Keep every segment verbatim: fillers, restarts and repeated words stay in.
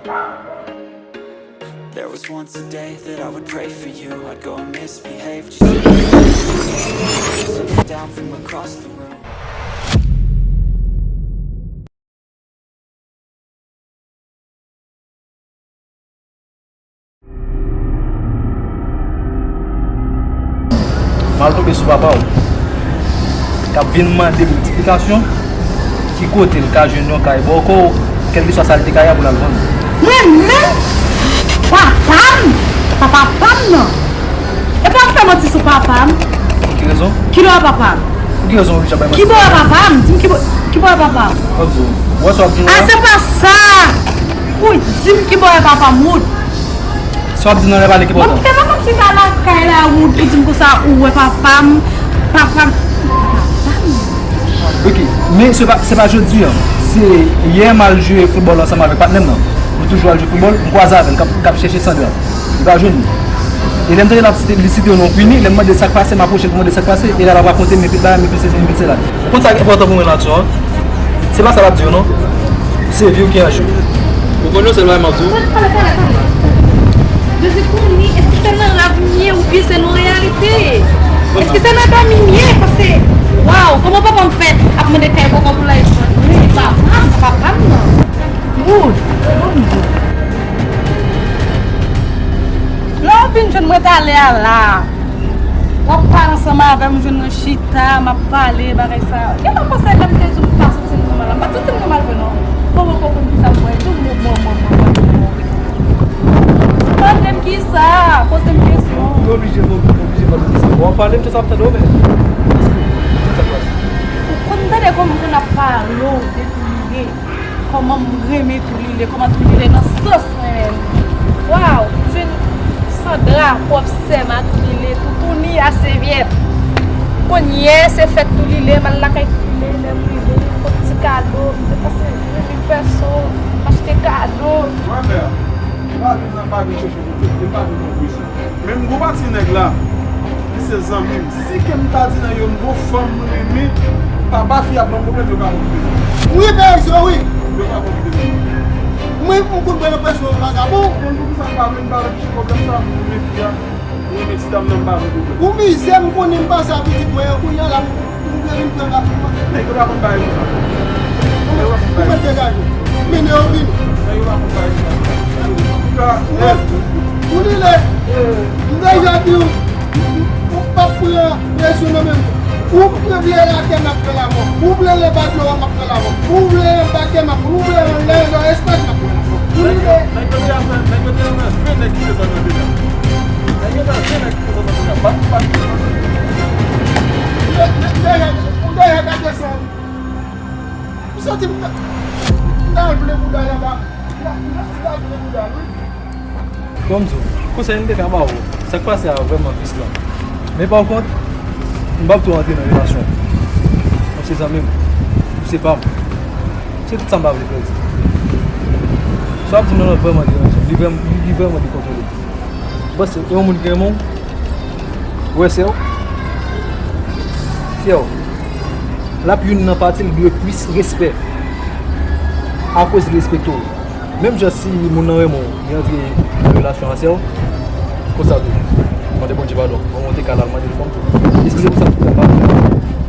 There was once a day that I would pray for you. I'd go and misbehave just so you could see me. Sitting down from across the room. M al tonbe sou papa w k ap vin mande m eksplikasyon ki kote l ka jwenn yon kay bòkò, kèlkeswa sa l te ka ye a pou l al vann. Mwen menm? Papa m? Papa pa m nan. Epi w ap fè manti sou papa m. Pou ki rezon? Kilè w wè papa m? Pou ki rezon w oblije ap bay manti? Kibò w wè papa m? Di m kibò, kibò w wè papa m? Mwen di w, ou wè sa w ap di m la? A, se pa sa! Ou di m kibò w wè papa m, Wood. Sa w ap di m nan lè pale ki enpòtan. Mwen tèlman m ap chita lakay la, Wood, ou di m konsa, ou wè papa m, papa m, papa m. Ok, men se pa, se pa jodi a. Se yè m al jwe foutbòl ansanm avèk patnè m nan. Nou toujou al jwe foutbòl, m kwaze avè l k ap, k ap chèche Sandra. Li pa jwenn li. E lè m tande l ap site, li site yon non Queenie, lè m mande sa k pase, m apwoche l pou mande sa k pase, e la l ap rakonte m, men tout bagay, men tout sesi, men tout sela. Ou konn sa ki enpòtan pou mwen, Matyo, an? Se pa sa l ap di yo, non. Se vi w ki an je. Ou konn yon sèl bagay m ap di w? Pale, pale, pale, pale. Jezi, Queenie, èske se nan rav m ye oubyen se nan reyalite? Èske se nan dòmi m ye? Paske, waw, kòman papa m fè ap mande kay bòkò pou l al jwenn? Se papa m, papa m nan. Wood, Wood. Lè w vin jwenn mwen talè a la, w ap pale ansanm avè m, ou jwenn mwen chita, m ap pale, bagay sa yo. Gentan panse lè m te di w m pa santi m nòmal la, m pa t santi m nòmal vre non. Bon, bon, bon, bon, kisa m wè? Di w, bon, bon, bon, bon, bon, bon. Mande m kisa, poze m kesyon. Ou oblije, ou oblije mande m kisa. Bon, w ap pale m, se sa m tande w, men. Èske, di m sa k pase. Ou konn tande kòman m konn ap pale w depi m ye. Kòman m renmen Toulile, kòman Toulile nan sans mwen menm. Waw, m jwenn Sandra, pwòp sè m a Toulile, toutouni a sèvyèt. Kounye a se fèt Toulile, m al lakay Toulile, lè m rive, m pot ti kado, m te panse vin vin pèso, m achte kado. Mwen fè, m pa vin nan, m pa vin chèche kote, m pa vin nan prizon. Men m gon pati nèg la, li se zanmi m. Si ke m ta di nan yo m gon fanm m renmen, papa fi a ap ban m pwoblèm, yo ka fè m prizon. Wi, Bezo, wi. Yo ka fè m prizon. Mwen, m konn pran enpresyon vagabon. Konn poukisa m pa vle m pa vle pitit pwoblèm sa, m renmen fi a, m renmen ti dam nan, m pa vle pwoblèm. Ou mizè, m konnen m pase a pitit mwen, kounye a la, m Ou vle vin pran rapidman. Nèg yo pa konn bagay konsa. Nèg yo pa konn bagay. Ou mèt degaje w. Mennen yo vini. Nèg yo pa konn bagay konsa. Ou mèt, ou li lè. M deja di w, ou p ap pran presyon nan men m. Ou vle atè m ap pran lamò. Ou vle anba dlo a m ap pran lamò. Ou vle anba tè m ap, ou vle anlè nan espas m ap pran lamò. Ou li lè. Nèg yo te ap fè, nèg yo te ap fè ven nèg ki desann nan deja. Nèg yo te ap fè ven nèg Ou dèyè, ou dèyè gade sa. M santi m ta, m ta vle bouda l anba. M ta, m ta, m ta vle bouda l, wi. Bon, m di w, konsèy m te ka ba w, sa k pase a vrèman tris lan. Men pa kont, m p ap tou antre nan relasyon. Ou se zanmi m, ou se pa m. Se tout sa m pa vle pèdi. Sa w ap di m nan vrèman deranjan. Li vrèm-, li vrèman dekontwole. Bon, se yon moun ki renmen w, wè sè w, frè w, l ap youn nan pati l dwe plis respè akoz li respekte w. Menm jan si moun nan renmen w, li antre nan relasyon a sè w, konsa tou. Mande Bondye padon. Mwen, mwen te ka la, mande l fanm tou. Eskize pou sa, tout sa m pa vle.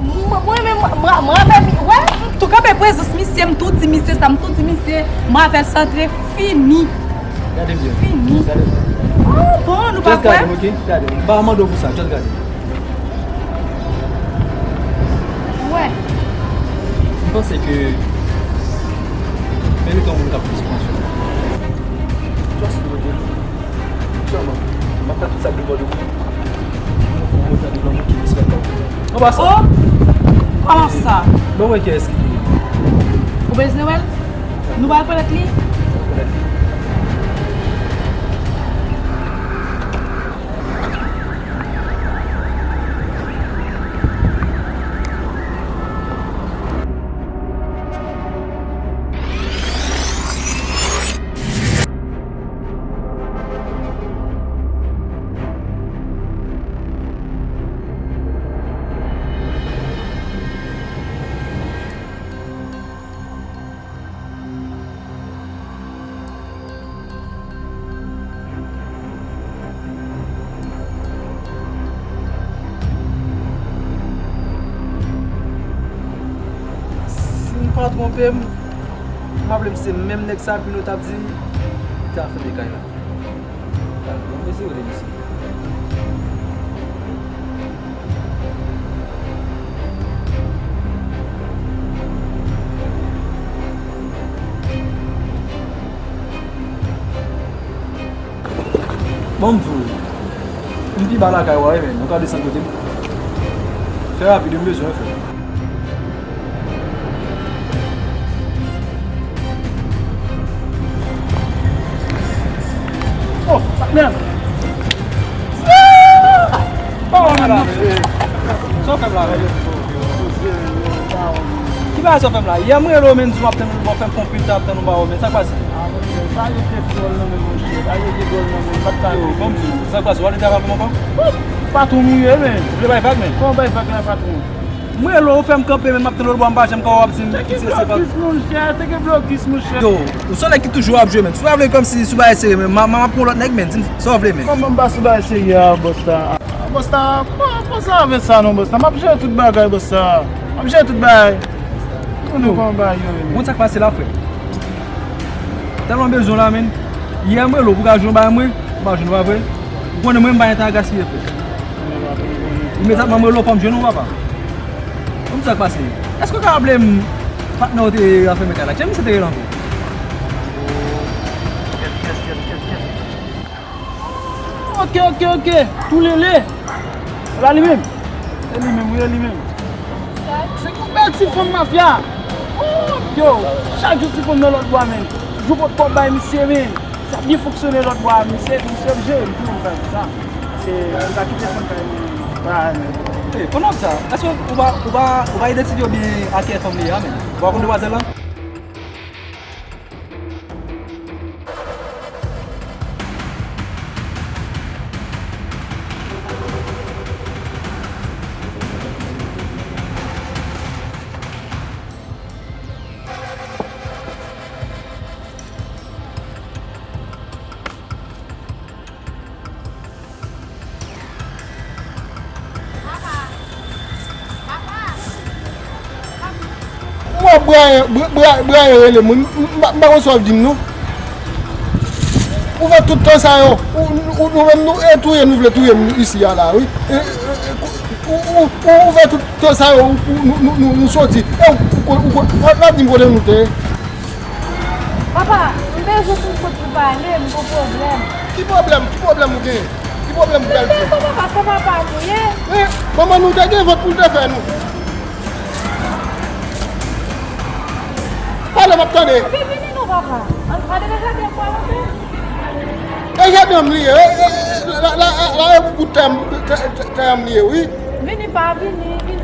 Mwen, mwen, mwen, mwen, mwen avè mi, wè, m tou kanpe prezans misye, m tou di misye sa, m tou di misye, mwen avè l santre fini. Gade m byen. Fini. Gade m byen. Oh, bon, nou pa kwè? Just gade m, ok? Gade m. M pa mande w pou sa, just gade m. Wè. M panse ke merite yon moun k ap plis pran swen. Just look at it. Sèlman, m ap fè tout sa k depann de mwen. Mwen pou mwen tande yon moun ki respekte w. An pasan. Oh! Kòman sa? Ban mwen kiyès ki. Ou bezwen wè l? Nou pral konèt li? Twonpe m, m raple m se menm nèg sa Pino t ap di, li te afeme kay la. Bon, mesye, rele misye. Bon, m di w, m pi ba lakay ou a, wi, men nou ka desann kote m. Fè rapid, m bezwen w, frè. Oh, sa k mèm? Oh, mèm, sa w fè m la, men? Ki bagay sa w fè m la? Yè m rele w, men, di w m ap tann ou, w ap fè m pran pil tan ap tann ou, m pa wè w, men sa k pase? Ah, monchè, pa rete dwòl nan men m, monchè, pa rete dwòl nan men m, m pa t ka. Yo, bon, m di w, sa k pase? W ale travay avè m ankò? Patwon m ou ye, men. Ou vle bay vag, men? Kòman bay vag la, patwon? M rele w, ou fè m kanpe, men m ap tann lòtbò a, m pa janm ka wè w ap di m se, se pa. Te gen blokis, monchè, te gen blokis, monchè. Yo, ou se yon nèg ki toujou ap jwe, men. Si w pa vle kòmsi sou bagay serye, men, m, m, m ap pran lòt nèg, men. Di m sa w vle, men. Kòman m pa sou bagay serye a, bòs la? Bòs la, pa, pa sa avè sa non, bòs la. M ap jere tout bagay, bòs la. M ap jere tout bagay. Ou konnen kòman bagay yo ye. Ou konn sa k pase la, frè? Tèlman bezwen w la, men. Yè m rele w pou w ka jwenn bagay mwen, ou pa jwenn, pa vre? Ou konnen mwen, m pa gen tan a gaspiye, frè. Imedyatman m rele w, fò m jwenn ou, papa. Ou konn sa k pase? Èske w ka raple m patnè w te afeme kay la? Ki jan misye te rele ankò? Ok, ok, ok. Toulele. Ala li menm. E li menm, wi, e li menm. Se yon bèl ti fanm mafya. Oh, yo, chak jou ti fanm nan lòtbò a, men. Jou pot kòb bay misye, men. Sa byen fonksyone lòtbò a, misye, misye oblije, m tou, m fè sa. Se, m ka kite fanm kay mwen. Ba, men. Ey, pandan w ap sa, èske ou pa, ou pa, ou pa idantifye w byen a kiyès fanm li ye a, men? Ou pa konn demwazèl lan? M wè Brayan, Bra-, Bra-, Brayan rele m, wi. M, m, m pa, m pa konn sa w ap di m, non. Ou fè tout tan sa yo, ou, ou, nou menm, nou, e touye nou vle touye m isi a la, wi. E, e, e, ou, ou, ou, ou fè tout tan sa yo, ou, nou, nou, nou, nou soti. E ou, ou, ou, ou, w ap di m kote nou te ye. Papa, m bezwen pou m sot pou pale, m gon pwoblèm. Ki pwoblèm? Ki pwoblèm ou genyen? Ki pwoblèm ou pral di? M bezwen papa, se papa m ou ye. E, manman nou te gen vant pou l te fè nou. Pale, m ap tande. Ann vini non, papa. Ann ale nan jaden pou al antre. E jaden an m li ye, e, e, e, la, la, la, la, e bout tè m, tè, tè, tè an m li ye, wi. Vini pa vini, vini.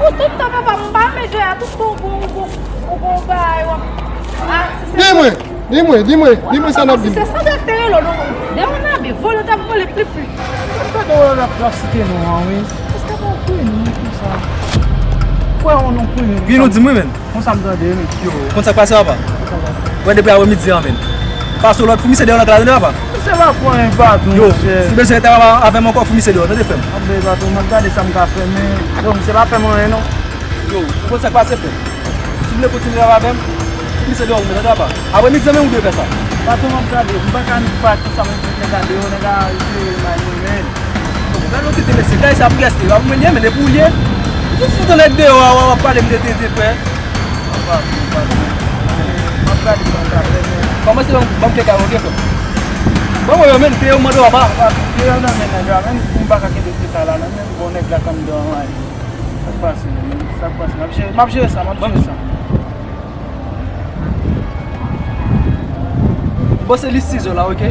Ou tout tan papa m pa renmen jwe a, tout tan ou gon, ou gon, ou gon bagay w ap. Ah, si se. Di mwen, di mwen, di mwen, di mwen sa n ap di. Si se Sandra k te rele w, non, dewonabe, vole, w t ap vole pli, pli. Gade w ap, ap site non an, wi. Paske bon, kouye nou konsa. Kwè yon non kouye nou. Vin ou di mwen, men. Konsa m tande, men. Yo, konn sa k pase, papa? Konsa k pase. Wè depi aprè midi an, men. Pase w lòt, fout misye deyò nan kay la, tande, papa? Misye pa pran yon baton, yo, monchè. Si w bezwen travay avè m ankò, fout misye deyò, tande, frè m. Ap bay baton, m ap gade sa m ka fè, men. Yo, misye pa fè m anyen, non. Yo, ou konn sa k pase, frè m? Si w vle kontinye travay avè m, fout misye deyò pou mwen, tande, papa? Aprè midi an, men ou dwe fè sa. Patwon, m ap gade, m pa ka ni pati sa, men nèg la deyò, nèg la eseye mal mwen, men. Gade yon kite mesye, gade sa pou reste, w ap mwen li ye, men depi w ye, ou tou fout yon nèg deyò, w ap pale m de tete, frè. M ap gade sa w ka fè, men. Kòmanse ban m, ban m kle kay, ok, frè? Ban mwen yo, men, te yo mande w apa. Te yo nan men nèg la, men, m pa ka kenbe kle kay la, non, men, bon, nèg la kanmenm deyò, men. Sa k pase, men, sa k pase. M ap jere, m ap jere sa, m ap jere sa. Bon, se li sizè la, ok?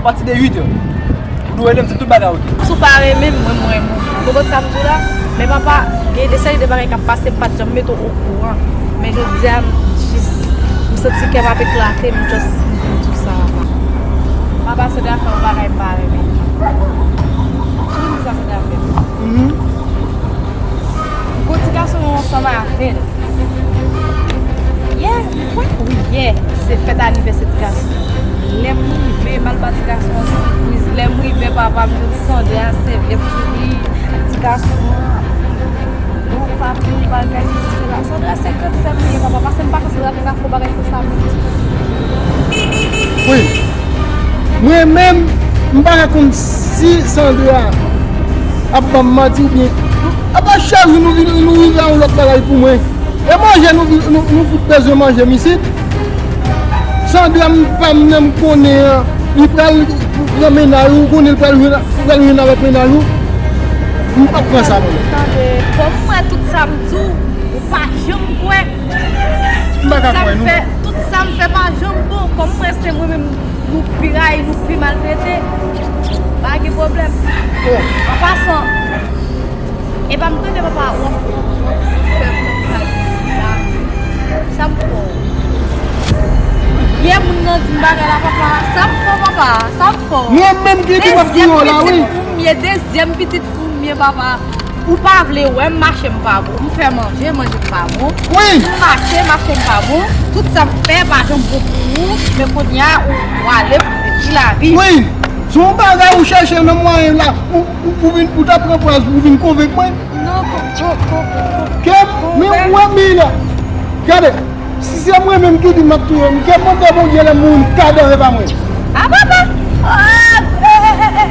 Apati de uit è, ou dwe rele m di m tout bagay, ok? Si w pa renmen m, mwen, m renmen w. Ou konprann sa m di w la? Men papa, gen de seri de bagay k ap pase, m pa t janm mete w okouran. Men jodi a, m jis, m santi kè m ap eklate, m just, m vin di w sa, papa. Papa, Sandra fè yon bagay m pa renmen. Ou konn sa Sandra fè? Mhm. Gon ti gason ansanm avè l. Yè, m kwè wi, yè, se fèt anivèsè ti gason. Lè m rive, m al ba ti gason an sipriz. Lè m rive, papa m jwenn Sandra, sèvyèt sou li, ti gason an. Bon, Sa pou bagay, sesi, sela. Sandra se grann sè m li ye, papa. Pase m pa konn Sandra te ka fè yon bagay konsa pou li. Wi. Mwen menm, m pa ka konn si Sandra ap ban m manti oubyen. Apa chak jou nou vin, nou rive a yon lòt bagay pou mwen. E manje nou, nou, nou fout bezwen manje m isit. Sandra m pa m nan m konnen an, li pral pran mennaj ou, ou konnen li pral jwenn, li pral jwenn avèk mennaj ou. M p ap pran sa mwen. Tande, bon, m wè tout sa m di w, ou pa janm kwè. M pa ka kwè nou. Tout sa m fè pa janm bon. Kòm m wè se mwen menm nou pi rayi, nou pi maltrete, pa gen pwoblèm. An pasan, epa m tande papa w ap fè m nan sa. Sa m fè w? Yè moun nan di m bagay la, papa. Sa m fè w, papa? Sa m fè w? Mwen menm ki di w ap di yo la, wi. Dezyèm pitit fou m ye, dezyèm pitit fou m ye, papa. Ou pa vle wè m, mache m pa bon. M fè manje, manje m pa bon. Wi. M mache, mache m pa bon. Tout sa m fè pa janm bon pou ou. Men kounye a, ou, ou ale pou detwi lavi. Wi. Se yon bagay ou chèche nan mwayen la. Ou, ou, ou vin, ou ta pran pwaz, ou vin konvenk mwen. Non, ko, ko, ko, ko. Ke m, men ou wè m la. Gade. Si se mwen menm ki di m ap touye w, m ke mande Bondye lè m mouri, kadanv e pa mwen. A papa!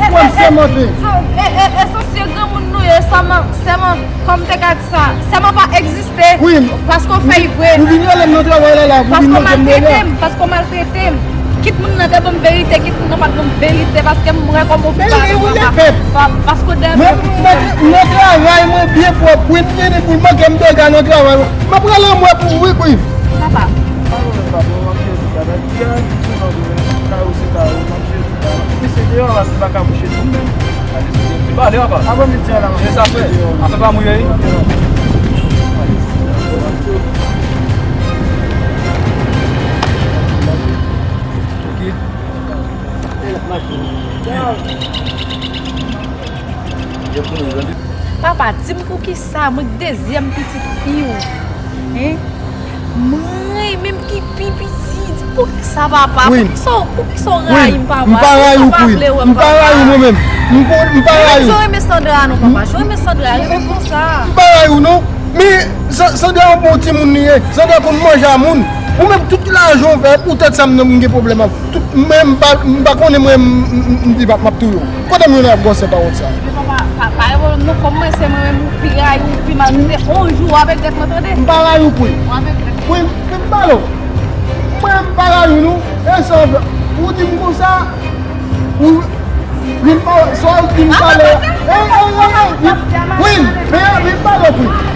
Mwen m sèmante. E, e, e, e, se granmoun nou ye, sèman, sèman, kòm te ka di sa, sèman pa egziste. Wi. Paske w fè y vre. Ou vin rele m nan travay la, la, ou vin mande m de lè. Paske w maltrete m, paske w maltrete m. Kit moun nan te ban m verite, kit moun nan pa t ban m verite, paske m wè kòman w fè bagay yo, papa. Pa, paske w dèyè m. Mwen, mwen, nan travay mwen byen pwòp, wi, m gen pou l manke m dega nan travay mwen. M ap rele anmwe pou ou, wi, wi. Papa. Alò, papa, m ap jere tout bagay. Kay ou se kay ou, m ap jere tout bagay. Mesye deyò la, se pa ka mouche tou menm. Ti pale, papa. Apre midi a la, m ap jere sa fè. Afè pa mouye, wi. Ok. Papa, di m poukisa mwen k dezyèm pitit fi w, hein? Mwen menm ki pi piti, di m poukisa, papa? Wi. Poukisa, poukisa w rayi m, papa? M pa rayi w, Queen. M pa rayi w mwen menm. M pa, m pa rayi w. Jan w renmen Sandra non, papa. Jan w renmen Sandra, renmen konsa. M pa rayi w non. Men Sa-, Sandra yon bon timoun li ye. Sandra konn manje a moun. Ou menm tout lajan w fè, poutèt sa m nan m gen pwoblèm ak. Tout, men m pa, m pa konnen mwen, m, m, m, m di pap m ap touye w. Kote m jwenn avèk gwosè pawòl sa? Men papa, pa, pa gen pwoblèm non, kòm mwen se mwen menm ou pi rayi, ou pi maltrete, on jou w ap regrèt mwen tande. M pa rayi w, Queen. W ap regrèt. Queen, m pale w. Mwen m pa rayi w non. E sa w fè? Ou di m konsa, ou vin pa, sa w di m talè. Ey, ey, ey, ey, vin, Queen, men vin pale w, Queen.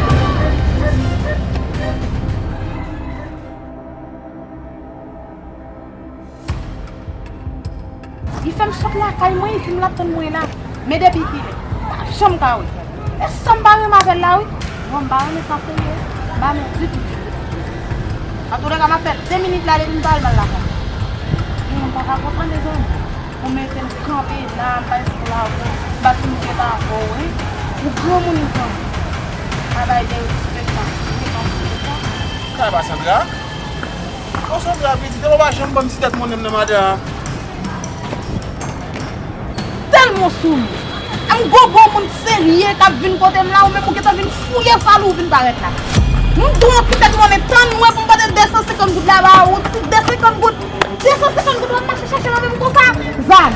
Li fè m sot lakay mwen, li di m l ap tann mwen la. Men depi kilè? M pa janm ka wè. E sa m pa renmen avè l la, wi. Bon, m pa renmen sa pou li, wi. M pa renmen ditou, ditou, ditou. Antoulèka, m ap fè de minit la depi m pa al lakay. Mwen, m pa ka konprann, mezanmi. Ou mete m kanpe la, m pa esklav ou, m pa ti moun ki pa avè w, wi. Ou granmoun ou granmoun. Pa bay derespektan, derespektan. Kay pa Sandra. Bon, Sandra, pitit, ou pa janm ban m ti tèt monnen m nan maten an. Tèlman w soumou. M gwo gwo moun serye k ap vin kote m la, ou menm ou gentan vin fouye fal ou vin parèt la. M dwe yon ti tèt monnen, tann mwen pou m pote de san senkant goud la ba ou, ti de san senkant goud. De san senkant goud w ap mache chèche nan men m konsa? Zam.